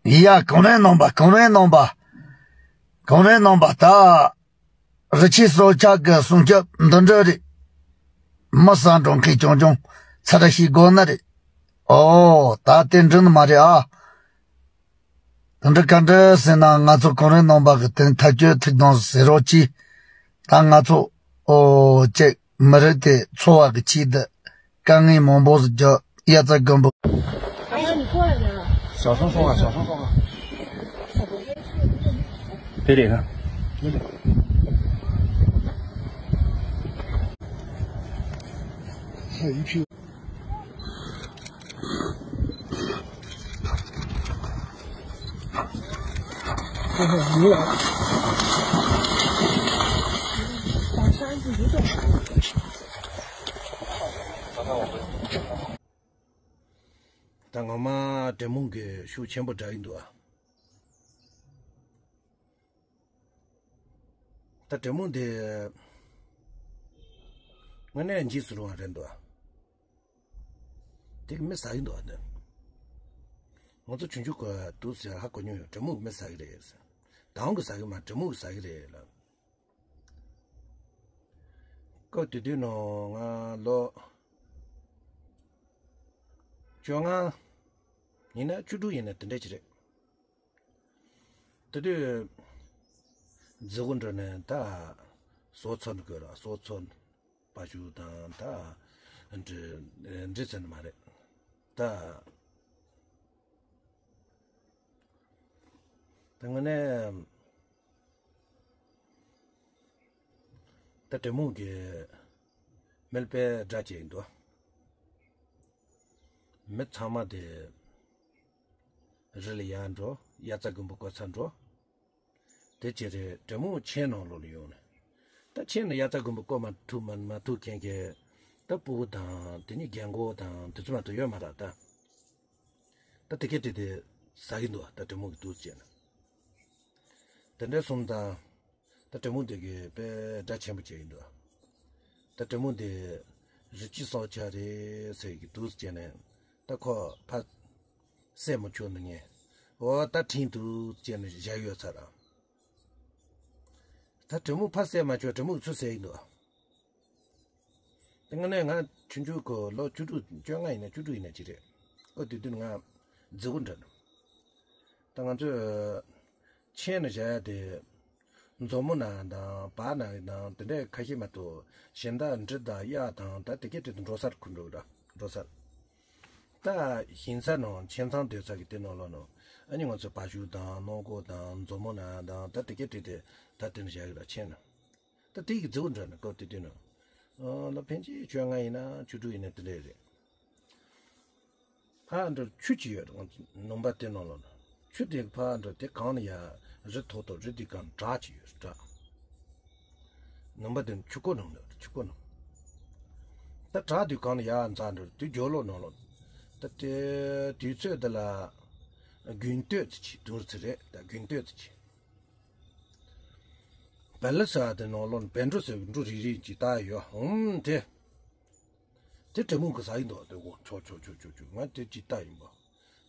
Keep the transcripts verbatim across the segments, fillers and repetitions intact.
ཡ། གོང་རིམ་རྣམ་པ། གོང་རིམ་རྣམ་པ། གོང་རིམ་རྣམ་པ། ད་རི་ཆུ་སྲོག་ཆགས་ཀྱི་སྲུང་སྐྱོབ་འདི་འདྲ་རེད། མི་བསམ་འགྲོ་མཁན་རྐྱང་རྐྱང་ཚར་ཞིག་དགོས་ནི་རེད། ཨོ། ད་དེ་འགྲིག་ནི་མ་རེད་ཨ། དེ་འདྲ་ག་འདྲ་ཟེར་ན། ང་ཚོ་གོང་རིམ་རྣམ་པ་གི་དེ་ཐག་གཅོད་ཐུགས་དང་ཟེར་རོགས་གྱིས། ད་ང་ཚོ་ཨོ་ཅིག་མི་རིགས་དེ་འཚོ་བ་གི་ཆེད་དུ་དཀའ་ངལ་མང་པོ་ཞིག་རྒྱག་དབྱར་རྩྭ་དགུན་འབུ། ཞང་ཞུང་སོང་ང་། ཞང་ཞུང་སོང་ང་། དེ་རེད་ན། ད་ངོ་མ་དྲེད་མོང་གི་ཤུགས་ཆེན་པོ་དྲག་གི་འདུག་ཨ། ད་དྲེད་མོང་དེ་དངོས་གནས་འཇིགས་སུ་རུང་བ་རེད་འདུག་ཨ། དེ་གི་མི་ཟ་གི་འདུག་ཨ། དེ་ང་ཚོ་ཆུང་ཆུང་གི་དུས་ཟེར་ཧ་གོ་མྱོང་ཡོད། དྲེད་མོང་གི་མི་ཟ་གི་རེད་ཟེར། དང་གི་ཟ་གི་མ། དྲེད་མོང་གི་ཟ་གི་རེད་ལ། སྐབས་དེ་དུས་ནང་ང་ལོ་བཅོ་ལྔ་ཡིན་ན་བཅུ་དྲུག་ཡིན་ན་དེ་འདྲ་ཅིག་རེད། དེ་དུས་རྫི་གུ་འགྲོ་ནས་ད་སོ་ཚོད་དགོས་ར། སོ་ཚོད་པ་ཞུ་དང་ད་འདྲི་འདྲི་ཟེར་ནི་མ་རེད་ད། ད་དངོས་གནས་ད་དྲེད་མོང་གི་མིལ་པའི་དགྲ་བྱེད་ཀྱི་འདུག། མི་ཚང་མ་དེ་རི་ལ་ཡར་འགྲོ། དབྱར་རྩྭ་དགུན་འབུ་བརྐོ་ཚར་འགྲོ། དེ་བྱས་རེད། དྲེད་མོང་ཆུའི་ནང་ལོགས་ལ་ཡོང་ནས། ད་ཆུ་ནང་དབྱར་རྩྭ་དགུན་འབུ་བརྐོ་མ་ཐུབ་མ་མ་ཐུབ་མཁན་གྱི་ད་ཕྲུ་གུ་དང་དེ་ནས་རྒན་གོག་དང་དེ་ཚོ་མ་གཏོགས་ཡོད་མ་རེད་ད། ད་དེ་གས་དེ་དེ་ཟ་གི་འདུག་ད་དྲེད་མོང་གི་དུག་བྱས་ན། དེ་འདྲ་སོང་ཙང་ད་དྲེད་མོང་དེ་གས་དཔེ་དགྲ་ཆེན་པོ་བྱས་ཡིན་འདུག། ད་དྲེད་མོང་དེ་རི་ཆུ་སྲོག་ཆགས་རེད་ཟེར་གི་དུག་བྱས་ནས་ད་ཁོ་ཕར་བསད་མ་ཆོག་ནི་ངས། འོ་ད་ཁྲིན་དུག་བྱས་ནས་བཞག་ཡོད་ཚར། ད་དྲེད་མོང་ཕར་བསད་མ་ཆོག། དྲེད་མོང་ཚུར་བསད་ཡིན་འདུག། དངོས་གནས་ང་ཆུང་ཆུང་གི་ལོ་བཅུ་དྲུག་བཅོ་ལྔ་ཡིན་ན་བཅུ་དྲུག་ཡིན་ན་ཅི་རེད། ཨོ་དེ་དུས་ང་རྫི་བོ་འདྲ་འདུག། ད་ང་ཚོས་ཆེན་ནས་བཞག་ཡ་དེ་མཛོ་མོ་ནང་དང་བ་ནང་དང་དེ་འདྲའི་ཁ་ཤས་མ་གཏོགས་གཞན་དག་འབྲི་དང་གཡག་དང་ད་དེ་གས་དེ་འགྲོ་སར་ཁུར་འགྲོ་གི་ར། འགྲོ་སར། ད་ཞིང་ས་ནང་ཆེན་ཚང་སྡོད་ས་གི་དེ་ནང་ལོགས་ནང་ཨ་ནི་ང་ཚོ་བ་ཕྱུགས་དང་ནོར་ཀོ་དང་མཛོ་མོ་ནང་དང་ད་དེ་གས་དེ་དེ་ད་དེ་ནས་བཞག་གི་ར་ཆེན་ནས། ད་དེ་གི་རྫི་བོ་འདྲ་ནི་སྐབས་དེ་དུས་ནི། ཨ་ལོ་ཕལ་ཆེར་བཅོ་ལྔ་ཡིན་ན་བཅུ་དྲུག་ཡིན་ན་དེ་འདྲ་རེད། ཕར་འགྲོ་ཆུ་ཅིག་ཡོད་རེད། ང་ཚོ་ནུབ་པ་དེ་ནང་ལོགས་ན་ཆུ་དེ་ཕར་འགྲོ་དེ་གང་ནས་ཡར་རི་མཐོ་མཐོ་རི་དེ་གང་བྲག་ཅིག་ཡོད་རེད་བྲག། ནུབ་པ་དེ་ཆུ་ཁོག་ནང་ལོགས་ཆུ་ཁོག་ནང་། ད་བྲག་དེ་གང་ནས་ཡར་འཛེགས་འགྲོ་དེ་རྒྱབ་ལོགས་ནང་ལོགས་ད་དེ་དུས་ཚོད་དེ་ལ་དགུན་སྟོད་ཅིག་དུང་རྩི་རེད། ད་དགུན་སྟོད་ཅིག། བལ་ལི་ས་དེ་ནང་ལོགས་བལ་འབྲུ་ཟེར་བའི་འབྲུ་རིལ་རིལ་ཅིག་བཏགས་ཡོད། ཧུམ། དེ་དེ་དྲེད་མོང་གིས་ཟ་ཡི་འདུག། དེ་འོ་ཆོག་ཆོག་ཆོག་ཆོག་ཆོག། ང་དེ་ཅིག་བལྟས་ཡིན་པ།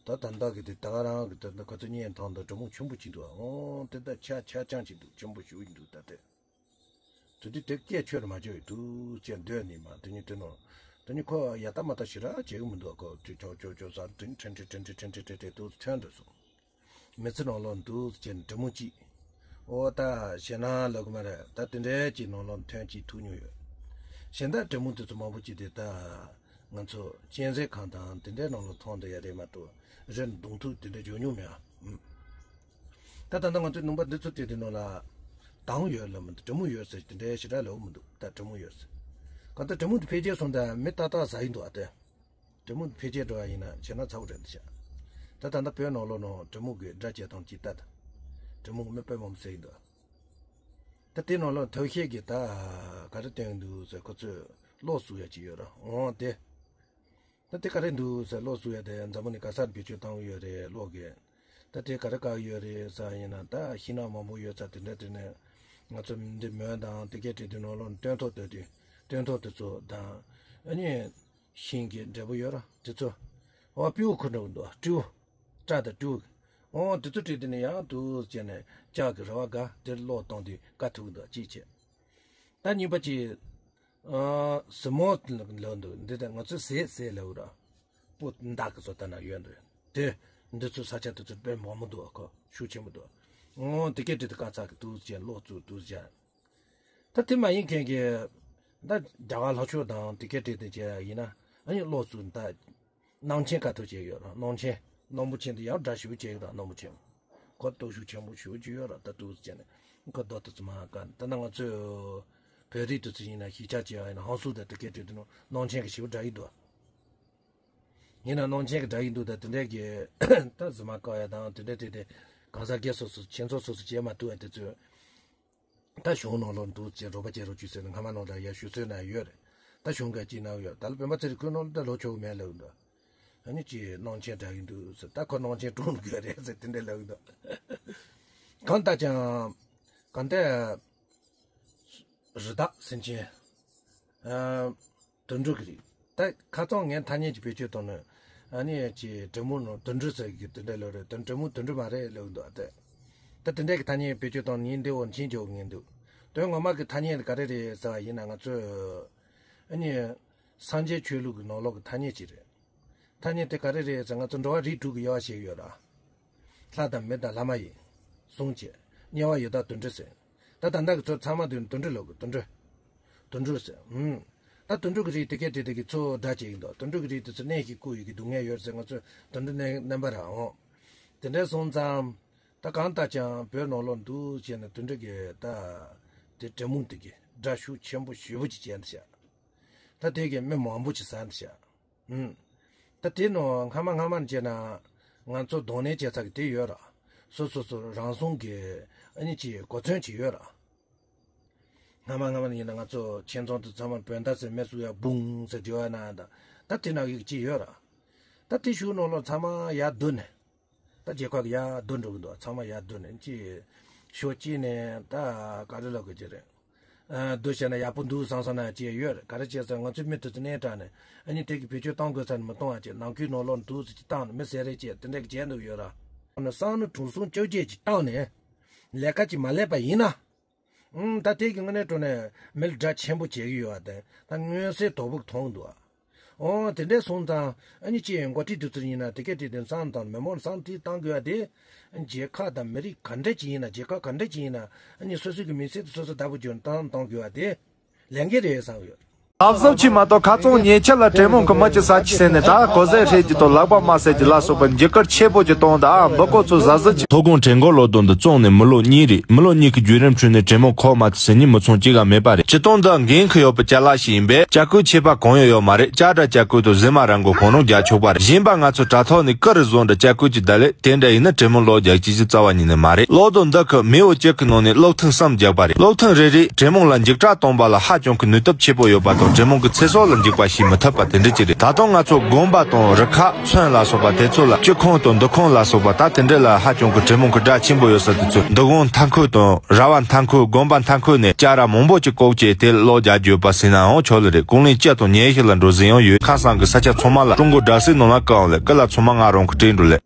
ད་ད་ལྟ་གི་དེ་ད་ག་རང་གི་ད་ལྟ་ཁ་ཚོད་བརྙན་ཐུང་དང་དྲེད་མོང་ཆེན་པོ་ཅིག་འདུག། ཨོ་དེ་ད་ཆ་ཆ་ཅང་ཅིག་འདུག། ཆེན་པོ་ཞེ་པོ་ཅིག་འདུག་ད་དེ། དེ་དུས་དེ་སྐད་ཆོད་མ་ཆོད་ཡི་འདུག་ཅེས་འདོད་ནི་མ། དེ་ནི་དེ་ནོ། དེ་ནི་ཁོ་ཡ་ད་མ་ད་ཞེ་དྲག་བྱེད་གི་མི་འདུག། ཁོ་དེ་ཆོག་ཆོག་ཆོག་ཟེར་དེ་ནི་ཁྲེན་ཁྲེན་ཁྲེན་ཁྲེན་ཁྲེན་ཁྲེན་ཁྲེན་དུ་ཐོན་འདུག་སོང་། མི་ཚེ་ནང་ལོགས་འདུག་ཅེས་དྲི་མོ་གཅིག། ཨོ་ད་ཞེད་སྣང་ལབ་གི་མ་རེད། ད་དེ་འདྲའི་ཅིག་ནང་ལོགས་ཐོན་གཅིག་ཐུག་མྱོང་ཡོད། གཞན་དག་དྲི་མོ་དེ་ཚོ་མང་པོ་ཅིག་དེ་ད་ང་ཚོ་གཅན་གཟན་ཁང་དང་དེ་འདྲའི་ནང་ལོགས་མཐོང་འདོད་ཡ་རེད་མ་གཏོགས་རི་གདོང་ཐུག་དེ་འདྲ་འཇོག་མྱོང་མེད་ཨ། ཨུམ། ད་ད་ལྟ་ང་ཚོའི་ནུས་པ་འདི་ཚོ་དེ་དེ་ནང་ལ་དང་ཡོད་ལ་མི་འདུག། དྲི་མོ་ཡོད་ཟེར་དེ་འདྲའི་ཞེ་དྲག་ལབ་མི་འདུག། ད་དྲི་མོ་ཡོད་ཟེར། གང་ལྟར་དྲི་མོ་འདི་འཕེལ་རྒྱས་སོང་ད་མི་ཏག་ཏག་ཟ་ཡི་འདུག་ཨ་དེ། དྲི་མོ་འདི་འཕེལ་རྒྱས་འགྲོ་བ་ཡིན་ན་བྱས་ན་ཚ་བོ་རེད་འདི་ཤག། ད་ད་ལྟ་བོད་ནང་ལོགས་ནང་དྲི་མོ་གི་དགྲ་བྱེད་སྟངས་ཅིག་ལྟ་ད། དྲི་མོ་གི་མི་དཔེ་མང་པོ་ཟ་ཡི་འདུག། ད་དེ་ནང་ལོགས་ཐབས་ཤེས་ཀྱི་ད་ག་རེ་སྟོན་གི་འདུག་ཟེར་ཁོ་ཚོས་གློག་བཟོ་ཡ་ཅིག་ཡོད་ར་འོང་དེ། ད་དེ་ག་རེ་འདུག་ཟེར་གློག་བཟོ་ཡ་དེ་འཛམ་བུ་གླིང་ག་སར་བེད་སྤྱོད་བཏང་གི་ཡོད་རེད་གློག་གི། ད་དེ་ག་རེ་བཀག་གི་ཡོད་རེད་ཟེར་ཡིན་ན་ད་ཤིང་ནགས་མང་པོ་ཡོད་ས་དེ་འདྲ་དེ་ནས་ང་ཚོ་འདི་མོན་དང་དེ་གའི་དེ་དུས་ནང་ལོགས་སྟོན་ཐོག་དེ་དུས་སྟོན་ཐོག་དེ་ཚོ་དང་ཨ་ནི་ཤིང་གི་འབྲས་བུ་ཡོད་ར་དེ་ཚོ་ ཨོ་སྤྲེའུ་ཁོ་འདྲ་འདུག་སྤྲེའུ། སྤྲ་དང་སྤྲེའུ། ཨོ་དེ་ཚོ་བྲིས་དེ་ནས་ཡང་དུ་བྱས་ནས་ལྕགས་ཀྱི་ར་བ་དགའ་དེར་གློག་བཏང་དུས་དགའ་ཐུག་འདུག་ཅིག་བྱས། ད་གཉིས་པ་ཅིག་ཨ་ཟི་མོ་ལབ་འདུག་འདི་ལྟར་ང་ཚོས་ཟས་ཟས་ལབ་ར། སྤུ་མདའ་གི་བཟོ་ལྟ་ན་ཡོད་འདུག་དེ་འདི་ཚོ་ས་ཆ་དེ་ཚོ་དཔེ་མང་མོ་འདུག་ཁོ་ཤུགས་ཆེན་པོ་འདུག་ཨོ་དེ་སྐད་བྲིས་དེ་དཀར་ཚག་གི་དུ་བྱས་གློག་བཙུགས་དུ་བྱས། ད་དེ་མ་ཡིན་མཁན་གྱི་ད་རྒྱ་གར་ལྷོ་ཕྱོགས་དང་དེ་སྐད་བྲིས་དེ་བྱས་ཡིན་ན་ཨ་ནི་གློག་བཙུགས་ད། སྣང་ཆེན་དཀའ་ཐུབ་བྱས་ཡོད་ར། སྣང་ཆེན། སྣང་བུ་ཆེན་དེ་ཡང་སྒྲ་ཞིབ་བྱས་ཡོད་ར། སྣང་བུ་ཆེན། ཁོ་སྟོབས་ཤུགས་ཆེན་པོ་ཞུ་གྱི་ཡོད་ར། ད་ཏུ་ཟེར་ནས་ཁོ་རྡོ་ཏུ་ཙི་མ་ཀ་ད་ན་ང་ཚོས་བོད་རིགས་དུ་ཚོ་ཡིན་ན་གཞིས་ཆགས་བྱས་ཡིན་ན་ཧང་སུ་དང་དེ་སྐད་བྲིས་དུ་ནོ་སྣང་ཆེན་གྱི་ཞིབ་སྒྲ་ཡིན་འདུག་ཡིན་ན་སྣང་ཆེན་གྱི་སྒྲ་ཡིན་འདུག་ད་དེ་འདྲས་ཀྱི་ད་ཟི་མ་ཀ་ཡ་དང་དེ་འདྲས་དེ་དེ་གང་ཟག་སྒེར་སོ་སོ་ཁྱེད་ཚོ་སོ་སོ་བྱས་མ་ཐུབ་ཡ་དེ་ཚོས། ད་གཞུང་ནང་ལོགས་འདུག་ཅེས་རོགས་པ་བྱེད་རོགས་བྱེད་ཟེར་ནས་སྔ་མ་ནང་ལྟར་ཡར་ཞུ་སྲོལ་ན་ཡོད་རེད། ད་གཞུང་ག་ཅིག་གནང་ཡོད། ད་ལ་བོད་པ་ཚེ་རིང་ཁོའི་ནང་ལ་ད་ལོ་ཆོག་མེད་ལབ་འདུག་ཨ་ནི་ཅིག་སྣང་ཆེན་དྲག་གི་འདུག་ཟེར། ད་ཁོ་སྣང་ཆེན་གྲོངས་དགོས་རེད་ཟེར་དེ་འདྲ་ལབ་འདུག་གང་ལྟར་ཀྱང་གང་ལྟར་རི་དྭགས་སེམས་ཅན། ཨ། དུད་འགྲོ་གི་རིགས། ད་ཁ་རྩང་ངས་ཐ་སྙད་ཅིག་བེད་སྤྱོད་བཏང་ནས་ཨ་ནི་ཅིག་དྲེད་མོང་ནང་དུད་འགྲོ་ཟེར་གི་དེ་འདྲ་ལབ་རེད། དུད་དྲེད་མོང་དུད་འགྲོ་མ་རེད་ལབ་འདུག་ཨ་ད་ད་དེ་འདྲས་ཀྱི་ཐ་སྙད་བེད་སྤྱོད་བཏང་ནས་འདི་འོ་འཆིང་འཇོག་ངེས་འདུག་དོན་ངོ་མ་གི་ཐ་སྙད་ག་རེ་རེད་ཟེར་བ་ཡིན་ན་ང་ཚོས་ཨ་ནི་སངས་རྒྱས་ཆོས་ལུགས་ཀྱི་ནང་ལོགས་ཀྱི་ཐ་སྙད་ཅིག་རེད། ཐ་སྙད་དེ་ག་རེ་རེད་ཟེར་ང་ཚོ་འགྲོ་བ་རིགས་དྲུག་གི་དབྱེ་བ་ཞིག་ཡོད་ར། ལྷ་དང་མི་དང་ལྷ་མ་ཡིན། གསུམ་བྱས། དམྱལ་བ་ཡི་དྭགས་དུད་འགྲོ་ཟེར། ད་ད་ལྟ་གི་ཚོ་ཚང་མ་དུད་དུད་འགྲོ་ལབ་གི་དུད་འགྲོ། དུད་འགྲོ་ཟེར། ཨུམ། ད་དུད་འགྲོ་གི་རིགས་དེ་སྐད་དེ་དེ་གི་ཚོ་སྒྲ་བྱེད་ཀྱི་འདུག་དུད་འགྲོ་གི་རིགས་དེ་ཚོ་གནས་ཤིག་བཀོད་ཡོད་ཀྱི་སྡུག་བསྔལ་ཡོད་ཟེར་ང་ཚོ་དུད་འགྲོ་གནས་གནས་པ་ར་འོང་། དེ་འདྲ་སོང་ཙང་། ད་གང་ལྟར་ཀྱང་བོད་ནང་ལོགས་འདུག་བྱས་ན་དུད་འགྲོ་གི་ད། དེ་དྲེད་མོང་དེ་གི་སྒྲ་ཤུགས་ཆེན་པོ་ཞེ་པོ་ཅིག་བྱས་འདུག་ཤག་ད་དེ་གི་མི་མང་པོ་ཅིག་ཟ་འདུག་ཤག་ཨུམ། ད་དེ་ནང་སྔ་མ་སྔ་མ་བྱས་ན་ང་ཚོ་གདོང་ལེན་བྱེད་ས་གི་དེ་ཡོད་ར། སོ་སོ་སོ་རང་སྲུང་གི་ཨ་ནི་ཅིག་གོ་མཚོན་ཅིག་ཡོད་ར། སྔ་མ་སྔ་མ་ཡིན་ན་ང་ཚོ་ཁྱིམ་ཚང་དུ་ཚང་མ་བོད་ཟླ་ཟེར་མེ་གསོད་ཡ་བུང་ཟེར་འབྲི་བ་ན་ད་ད་དེ་ནང་གི་ཅིག་ཡོད་ར། ད་དེ་ཤུགས་ནང་ལོགས་ཚང་མ་ཡར་བསྡུ་ནས། ད་རྒྱལ་ཁབ་ཀྱི་ཡར་བསྡུ་འགྲོ་གི་འདུག་ཚང་མ་ཡར་བསྡུ་ནས་ཅི། ཤོག་ཅི་ནས་ད་ག་རེ་ལབ་དགོས་ཀྱི་རེད། ཨ། བསྡུ་བྱས་ན་ཡག་པོ་འདུག་བསམ་བསམ་ན་ཅི་ཡོད་རེད། ག་རེ་བྱས་ཟེར་ང་ཚོའི་མི་དེ་ཚོ་གནས་དྲགས་ནས་ཨ་ནི་དེ་གི་བེད་སྤྱོད་གཏོང་དགོས་ས་ནས་མི་གཏོང་བ་བྱས་ནང་ཁུལ་ནང་ལོགས་འདུག་ཟེར་ཅིག་བཏང་ནས་མི་ཟེར་རེད་ཅེས་དེ་འདྲ་གི་བྱས་འདུག་ཡོད་ར། ཨ་ནི་སང་ནི་གྲོང་སྲུང་བཅོ་བརྒྱད་ཅིག་བཏང་ནས་ལས་ཀ་ཅིག་མ་ལས་པ་ཡིན་ན། ཨང་། ད་དེ་གི་དངོས་གནས་དྲང་གནས་མི་ལ་དགྲ་ཆེན་པོ་བྱེད་ཀྱི་ཡོད་པ་དེ་ད་མངོན་གསལ་དོད་པོ་མཐོང་འདུག་ཨོ་དེ་འདྲས་སོང་ཙང་ཨ་ནི་ཅི་ཡང་འགོ་ཁྲིད་དེ་ཚོ་ཡིན་ན་དེ་ག་དེ་དེ་བསམ་དང་མི་མང་བསམ་དེ་བཏང་དགོས་པ་དེ་རྒྱལ་ཁབ་དང་མི་རིགས་ག་འདྲས་ཅིག་ཡིན་ན་རྒྱལ་ཁབ་ག་འདྲས་ཅིག་ཡིན་ན་ཨ་ནི་སོ་སོ་གི་མི་ཚེ་དེ་སོ་སོ་བདག་པོ་རྒྱུ་བཏང་གཏོང་དགོས་པ་དེ་ལས་འགན་རེད་བསམ་ཡོད། ལབ་ཟབ་ཅིག་མ་གཏོགས་ཁ་ཚོན་ཉེ་ཆར་ལ་དྲེད་མོང་གི་མི་གཅིག་ཟ་གཅིག་ཟེར་ནས་ད་གོ་ཟས་ཧྲལ་གྱི་དང་ལག་པ་མ་བསལ་གྱི་ལ་སོགས་པ་འཇིགས་སྐུལ་ཆེ་པོ་ཅིག་གཏོང་ད་འབུ་ཀོ་ཚོ་ཟ་ཟི་ཅིག་ཐོ་དགོང་དྲན་གོ་ལོ་དོན་དུ་བཙོང་ནས་མི་ལོ་གཉིས་རེད། མི་ལོ་གཉིས་ཀྱི་བརྒྱུད་རིམ་ཁྲོད་ནས་དྲེད་མོང་ཁོ་མ་ཚོས་ཟིན་ཉིན་མི་ཚང་གཅིག་ག་མེད་པ་རེད། སྤྱི་སྟོང་འདི་འགན་ཁུར་ཡོད་པའི་ཅ་ལག་ཞིག་ཡིན་པས་ཅ་སྐོལ་ཆད་པ་གང་ཡང་ཡོད་མ་རེད། ཅ་འདྲ་ཅ་སྐོལ་དང་ཟི་མ་ར་མགོ་གང་རུང་རྒྱག་ཆོག་པ་རེད། གཞན་པ་ང་ཚོ་དྲ་ཐོག་ནས་ཀི་རུ་བཟོ་འདྲ་ཅ་སྐོལ་གྱི་བརྡ་ལས་དེ་འདྲ་ཡིན་ན་དྲེད་མོང་ལོག་རྒྱག་གི་ཅི་རྩ་བ་ཉིད་ནས་མ་རེད། ལོ་དོན་འདི་གི་མེས་པོ་གཅིག་གི་ནང་ནས་གློག་ཐིག་གསུམ་རྒྱག་པ་རེད། གློག་ཐིག་རེ་རེས་དྲེད་མོང་ལ་འཇིགས་སྐྲག་གཏོང་པ་ལ་ཧ་ཅང་གི་ནུས་སྟོབས་ཆེ་པོ་ཡོད་པ་དང་དྲེད་མོང་གི་ཚེ་སྲོག་ལ་འཇིགས་པ་ཞིག་མི་ཐེབས་པ་དེ་འདྲ་ཅིག་རེད། ད་དུང་ང་ཚོ་དགོན་པ་དང་རི་ཁ་ཚོན་ལ་སོགས་པ་དེ་ཚོ་ལ་སྤྱི་ཁང་དང་འདུ་ཁང་ལ་སོགས་པ་ད་དེ་འདྲ་ལ་ཧ་ཅང་གི་དྲེད་མོང་གི་སྒྲ་ཆེན་པོ་ཡོད་ས་དེ་ཚོ་འདུ་ཁང་མཐའ་འཁོར་དང་ར་བ་མཐའ་འཁོར་དགོན་པ་མཐའ་འཁོར་ནས་ཅ་ར་མང་པོ་ཅིག་བཀོག་བྱས་དེ་གློག་རྒྱག་རྒྱུ་ཡོད་པ་ཟེར་ནའང་ཆོག་ལེ་རེད། ཀུང་ལན་སྤྱི་དང་ཉེ་ཤོས་ལ་འགྲོ་ཟིན་ཡང་ཡོད། ཁ་སང་གི་ས་ཆ་ཚང་མ་ལ་ཀྲུང་གོ་དྲ་སའི་ནང་ལ་བཀག་ལེ་ཀི་ལ་ཚང་མ་ང་རང་གི་སྤྲད་འགྲོ་ལེ།